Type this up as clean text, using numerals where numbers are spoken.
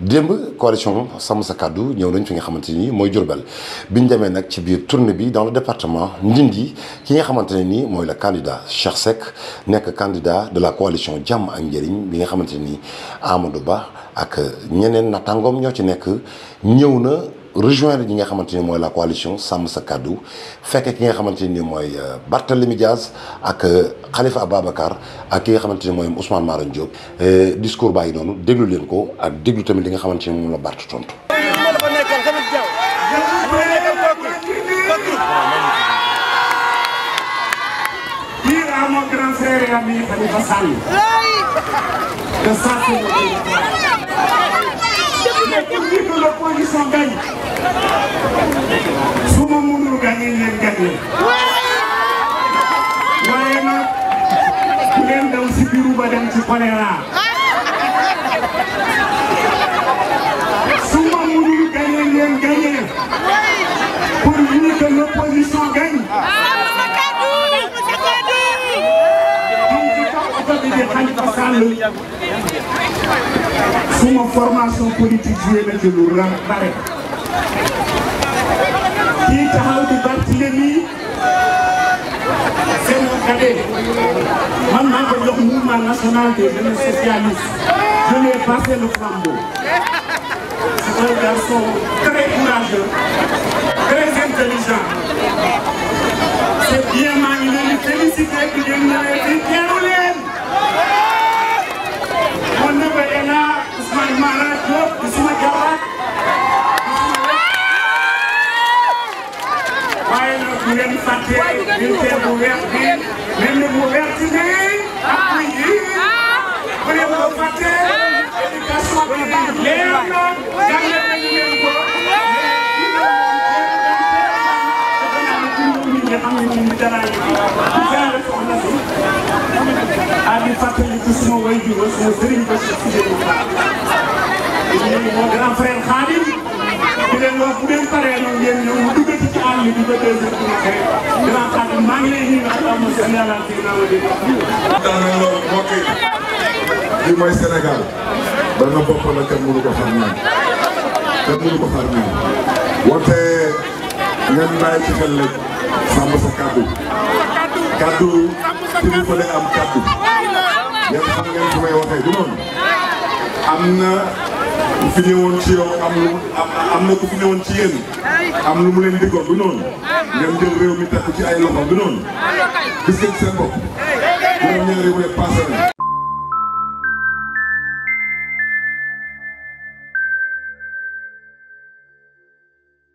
démb coalition Sàmm Sa Kàddu ñëw nañ fi nga xamante ni mooy Diourbel bi ñu demee nag ci biir tournée bi dans le département Ndindi ki nga xamante ne nii mooy le candidat Cheikh Seck nekk candidat de la coalition Jàmm ak Njëriñ bi nga xamante ni Amadou Ba ak ñeneen natangoom ñoo ci nekk ñëw na rejoindre ñi nga xamante ni mooy la coalition Sàmm Sa Kàddu fekk ki nga xamante ni mooy Barthélémy Dias ak Khalifa Ababacar ak ki nga xamante ni mooy Ousmane Mara Diop discours baa ngi noonu déglu leen ko ak déglu tamit li nga xamante ni moom la Bart tontu. Dire à mon grand frère et ami Khalifa Sall que ça c'est le territoire. Mais pour dire que l'opposition gagne, su ma mënul gagner ngeen gagner. waaye nag bu leen daw si biiru ba dem ci choléra. su ma mënul gagner ngeen gagner. pour dire que l'opposition gagne. Khalifa Sall suma formation politique joué na ci lu bare kii taxaw di Barthélémy c'est mon cadet man maa ko jox mouvement national des jeunes socialistes je lui ai passé le flambeau c'est un garçon très courageux très intelligent c'est bien maa ngi leen di féliciter di leen ñëwee di teeru leen. Mon neveu est là, Ousmane Mara Diop, di suma jarbaat. waaye nag bu leen fàtte bulletin bu weex bi mel ni bu weex ci nii ak buy yi bu leen ko fàtte éducation bi leer na jàngal nañu leen ko nga xam ne ñu dara yi di fàttali ci suma waajur suma sëriñ ba ci Sidé Moussa mon grand frère Khadim di leen wax bu leen paree noonu ngeen ñëw mu duggati ci àll bi ba 2 heures du matin grand Khadim maa ngi lay nuyu nga xam ne seen yàlla ci ginnaaw di loolu mbokk yi lii mooy Sénégal dana bopp la kenn mënu ko xar ñaan kenn mënu ko xar ñaan wante ngeen bàyyi ci xel rek Sàmm Sa Kàddu kàddu ci ñu fa lay am kàddu yéen xam ngeen fi may waxee du noonu am na ku fi ñëwoon ci yow am na ku fi ñëwoon ci yéen am lu mu leen diggoon du noonu ngeen jël réew mi teg ci ay loxo du noonu gis ngeen seen bopp juróom-ñaari weer passé na